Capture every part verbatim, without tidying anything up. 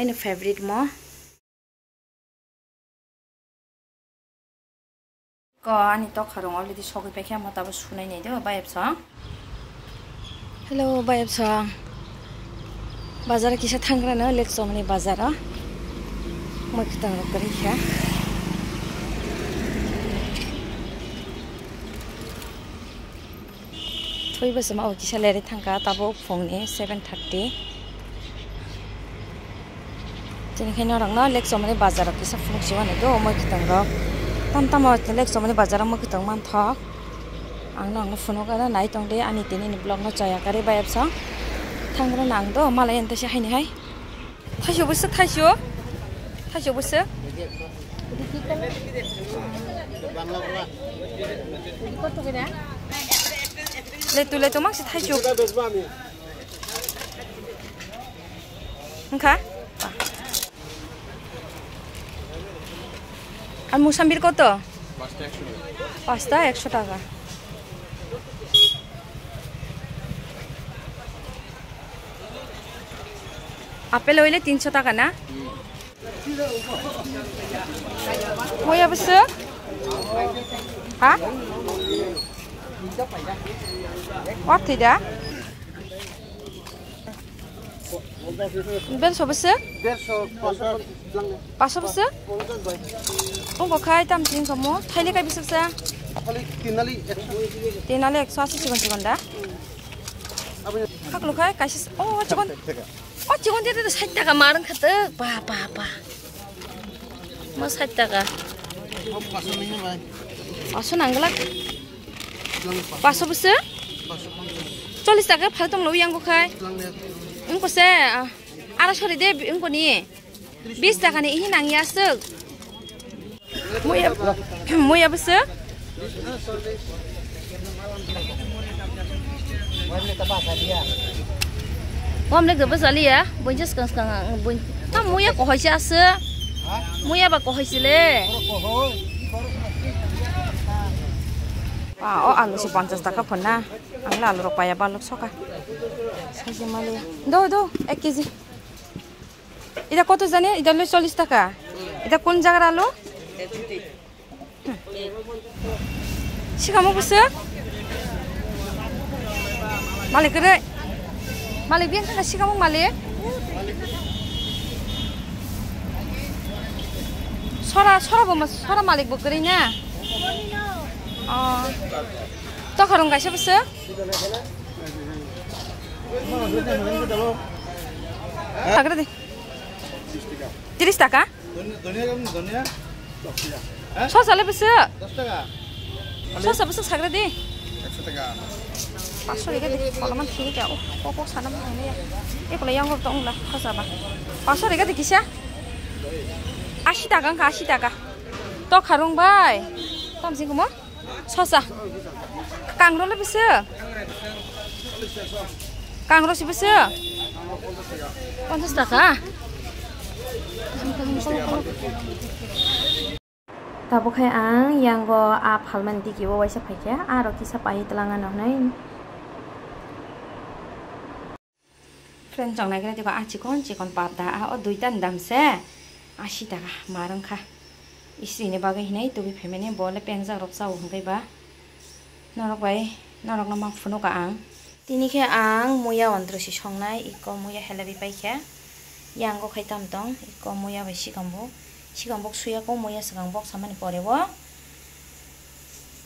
Ani favorite mo. Ko ani tokharong already sogwi paikha, mo tabo sunai nai do, bayapsong. Hello, bayapsong. Bazar kisa thangrano, Lake Chomoni bazar o. Moi kwtang rok kwrwi kha. Thwi bwswma o kisa lerwi thangkha, tabuk phungni seven thirty. Chini khe norokno Lake Chomoni bazar o kisa phunuk si mano do, moi kwtang rok. Tam tamo Lake Chomoni bazar o moi kwtang manthok. Ang norokno phunuk ano nai tong di, ani tini ni vlog no chaya karwi bayapsong. Thangrano ang do, malai ente se haini hai. Thaisu bwswk, thaisu. Thaisu bwswk. Letu, letu, mangsi thaisu. Wngkha? Ar musambir koto? Pasta ekso taka. Apple hoile tinso taka na? Muya bwswk? Ha? Watwi da? Belso bwswk? Dersho, paso, lang. Paso bwswk? Ponchas bai. Ungkha khai tam chini kamo. Thaili kai bwswk sa? Khali tinali ekso. Tinali ekso asi chikon chikon da? Aboni. Khaklu khai kaisa s-, oh, chikon. Theka. Oh, chikon de de sait taka marang khato. Ba, ba, ba. Mo sait taka. Oh, paso nini bai. Paso nangla. Lang paso. Paso bwswk? Paso ponchas. Chollis taka phal tong lo yang bo khai. Lang ya. Ungkha se, ah, ara sori de, ungkha ni. Bis taka ni ihi nang ya swk. Muya, muya bwswk? Wamle gaba jaliya, buncha skang skang, bun-, ta muya kohoi se aswk. Muya ba kohoi se le. Ah, o alu se ponchas taka phunna. Ang le alu rok paya balok soka. Saji mali. Do, do, ek kg. Ida koto jani? Ida loi chollis taka. Ida kun jagar alu? Sikamo bwswk? Malik kwrwi. Malik biyang thangkha sikamo malik. Sora, sora bo ma-, sora malik bo kwrwi na? Oh. Tokharong kaisa bwswk? Hagra di. Tiris taka? Sosa le bwswk? Sosa bwswk sagra di. Paso rega di, palaman thini kya. Oh, kok kok sana mo ya. Ekola yang tong la, sosa ba. Paso rega di kisa? Asi taka wngkha, asi taka. Tokharong bai. Tamsing kumo? Sosa. Kangro le bwswk? Kangro si bwswk? Ponchas taka. Tabuk khai ang yango a phalmani digi o waisa phaikha, aro kisa pai twlang ano hwnwi. Friend, chong nai khe tei ba a chikon chikon pap da, a o duita ni dam se asi taka mar wngkha. Isri ni bagwi hinwi tubui phaimani, bo le pengjak rok chao hwnkhe ba. Norok bai, norok no ma phunukha ang. Tini khe ang muya ondro si songnai, iko muya helabi paikha. Yango khai tam tong, iko muya bai sikambuk. Sikambuk suya ko muya swkang bok samani pore o.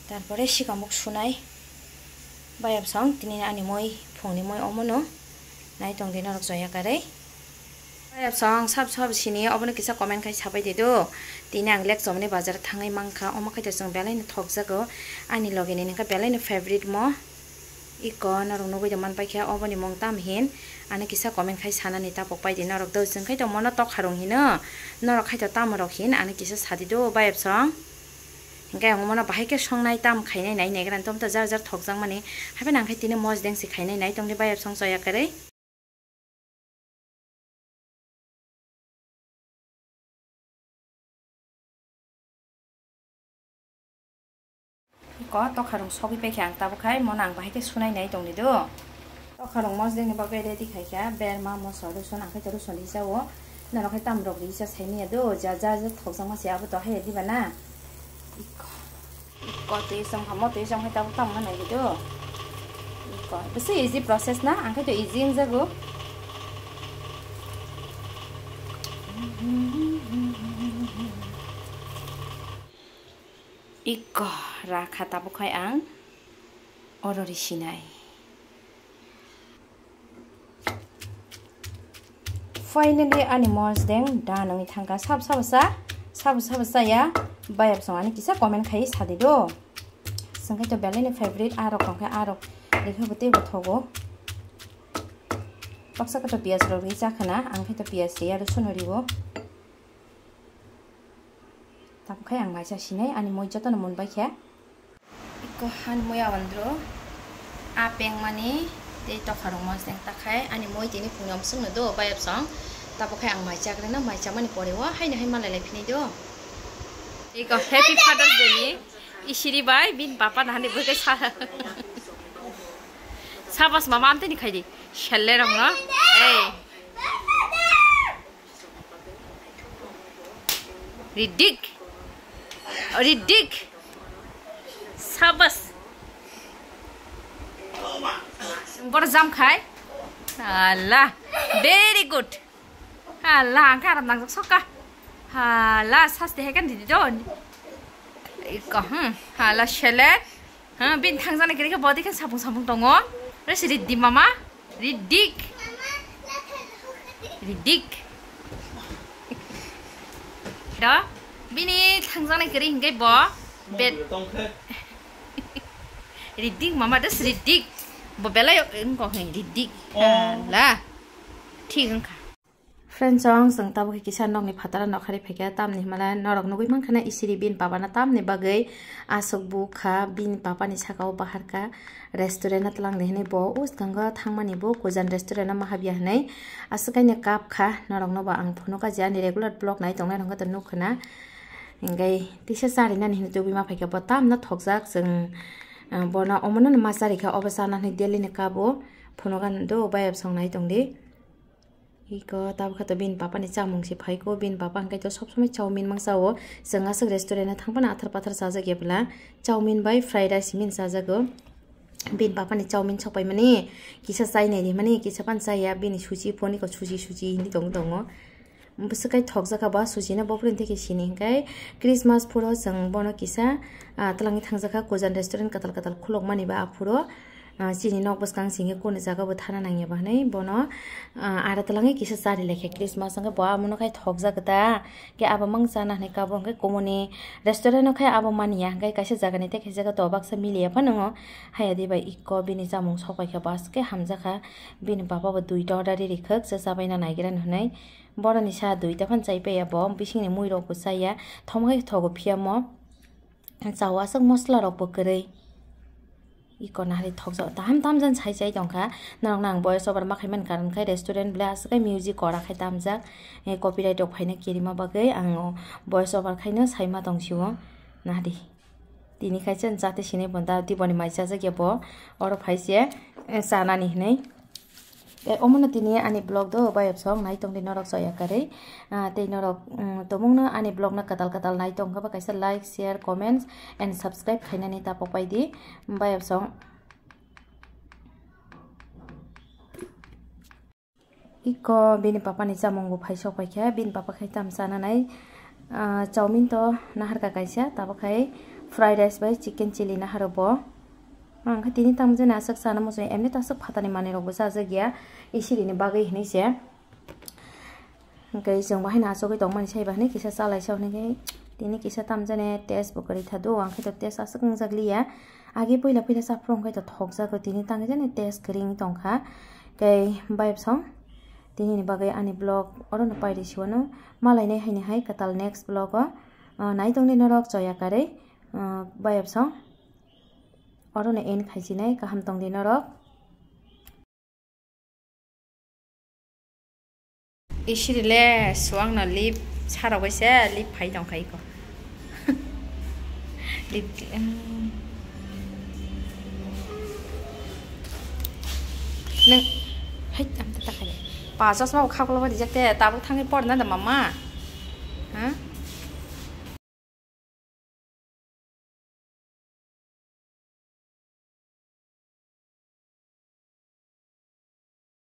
Tarpore sikambuk sunai. Bayapsong tini ani moi phungni moi omono. Nai tong di norok joya karwi. Bayapsong sab sab sini obono kisa comment khai sabai di do. Tini ang Lake Chomoni bazar thangwi mankha, omo khai to chwng belai no thokjago. Ani loge ni nokha belai no favorite mo. Iko norok nugwi tongmani paikhe oboni mung tam hin? Ano kisa comment khai sanani tapok pai di norok do, chwng khai tongmano tokharong hino, norok khai to tamorok hin? Ano kisa sadi do bayapsong. Hinkhe ang omono bahai khe songnai tam khainai nai naigra, tomta jar jar thokjakmani, hapheno ang khai tini mosdeng se khainai nai tongdi bayapsong choya kwrwi. Ko tokharong sogwi paikha ang, tabuk khai mono ang bahai khe sunai nai tongdi do. Tokharong mosdeng ni bagwi ready khaikha, berma, moso, rosun, ang khai to rosun rijao. Norok hai tam rok ri cha sai manya do, ja, ja, ja thok jang ma se abo to hai diba na. Iko, iko twi chong kha, mo twi chong hai tabuk tamo nai do. Iko, bisi easy process na, ang khai to easy wng jago. Iko, ra kha tabuk khai ang oro ri sinai. Finally, ani mosdeng done wngwi thangkha. Sabo sabo cha, sabo sabo chaya, bayap song ani kisa comment khai sadi do. Sengkhe to belai ni favorite arok tongkhe arok, lekha bo teibo thogo. Baksa khe to piyaj rok ri chakhana, ang khe to piyaj ri aro sono riwo. Tamo khai ang maisa sinai, ani moi jotono mon bai khe. Iko han moi awandro. A peng mani tei tokha rok mosdeng ta khai ani moi tini phungni omswk no do bayap song. Tabo khai ang mai chak rina mai chamani pore o haino hai malai lai phini do. Iko happy Father's Day ni isiri bai bin papa na hani bwkhe sa. Sabas mama amtini khai di. Shelle rok no. Ei. Ridik. Ridik. Sabas. Boro jam khai. Allah. Very good. Allah, ang khe aram nangjak sokha. Allah, sasti hai kan didi don. Iko, hmm. Allah, shele. Ha, bin thangjaknai kwrwi khe body khe sapung sapung tongo. Resi riddi mama. Ridik. Ridik. Do, bini thangjaknai kwrwi hinkhe bo bed. Ridik mama, das ridik. Bo belai wngkha hwn ridik. Oh. Hala. Thik wngkha. Friends, chwng, chwng tabuk kisa nokni phataro nokharwi phaikha, tamni hwnmale norok nugwi mankha na isiri bini papa no tamni bagwi aswk bukha, bini papa ni saka o baharkha restaurant o twlang di hwnwi, bo o swkango thangmani bo Kujan restaurant o ma habya hwnwi aswk kaino kapkha, norok no bo ang phunukha je ani regular vlog nai tongnai rok wngkha to nukkha na, hinkhe kisa charinani hwnwi tubui ma phaikha, bo tamno thokjak chwng, ah, bono omono ma charikha, obo chana hwnwi daily ni kabo, phunukha do bayap song nai tongdi. Iko tabukha to bini papa ni chamung se phaiko, bini papa hwnkhe to sob somoi chowmin mang chao, chwng aswk restaurant o thang phano athar pathar chajak ya bwla, chowmin bai fried rice himwi chajago, bini papa ni chowmin sokpai mani kisa chai nai di mani kisa phano chaya, bini suchi phone iko suchi suchi hinwi tong tongo, bwswk kai thokjak kha bo suchi no, bo phuru theke sini hwnkhe Christmas phuru chwng bono kisa, ah, twlangwi thangjak kha Kujan restaurant kwtal kwtal khulok mani ba aphuru. Ah, chini nok bwskang singkhe kunu jaga bo thana nangya ba hwnwi bono, ah, ara twlangwi kisa chari laikha Christmas hwnkhe bo amono khai thokjak ta, khe abo mang chana hwnwi kabo hwnkhe kumuni restaurant o khai abo manya hwnkhe kaisa jagani tei kaisa jaga to baksa miliya phano haya di bai iko bini chamung sokpaikha bus khe hamjakha bini baba bo duita order ri rikhwk cha chabaina naigra hwnwi boroni sa duita phano chai paiya bo bisingni mui rok bo chaya thomkhe thogo phiyamo. Chao aswk mosola rok bo kwrwi. Iko nahari thokjak taham taham jan sai sai tongkha. Norok nang voice over ma khaimani karon khai restaurant ble aswk kai music kora khai tamjak. Eh, copyright rok phaina kirima bagwi ang o voice over khaino saima tongsio. Nahari. Tini khai chen chate sinai bo da tiboni mai chajak ya bo. Oro phai se, eh, chanani hinwi. Eh, omono tini ani vlog do bayapsong nai tongdi norok choya karwi. Ah, tei norok, mm, tomungno ani vlog no kwtal kwtal nai tongkha ba kaisa like, share, comments and subscribe khainani tapok pai di. Bayapsong. Iko bini papa ni chamung bo phai sok paikha, bini papa khai tam chana nai. Ah, chowmin to naharkha kaisa, tabuk khai fried rice bai chicken chili naharo bo. Ang khe tini tamo jani aswk chana muchung, emni to aswk phatani manwi rok bo chajak ya, isirini bagwi hinwi se. Hwnkhe chwng bo haino achugwi tongmani sai ba hinwi kisa chalaisa hwnwi khe tini kisa tamo jani taste bo kwrwi tha do, ang khe to taste aswk wngjak liya. Age puila puila chaphuru hwnkhe to thokjago, tini tamo jani taste kwrwi wng tongkha. Tei bayapsong tinini bagwi ani vlog orono pairi siwano, malainai haini hai kwtal next vlog o, ah, nai tongdi norok choya karwi, ah, bayapsong. Orono end khaichinai, kaham tongdi norok. Isirile suang no lip sarok bai se lip phai tong khai ko. Lip, mm. Nang, hai, tam ta ta khai. Ba chosma bo khaklokma rijak te, tabuk thangwi porna da mama. Ha?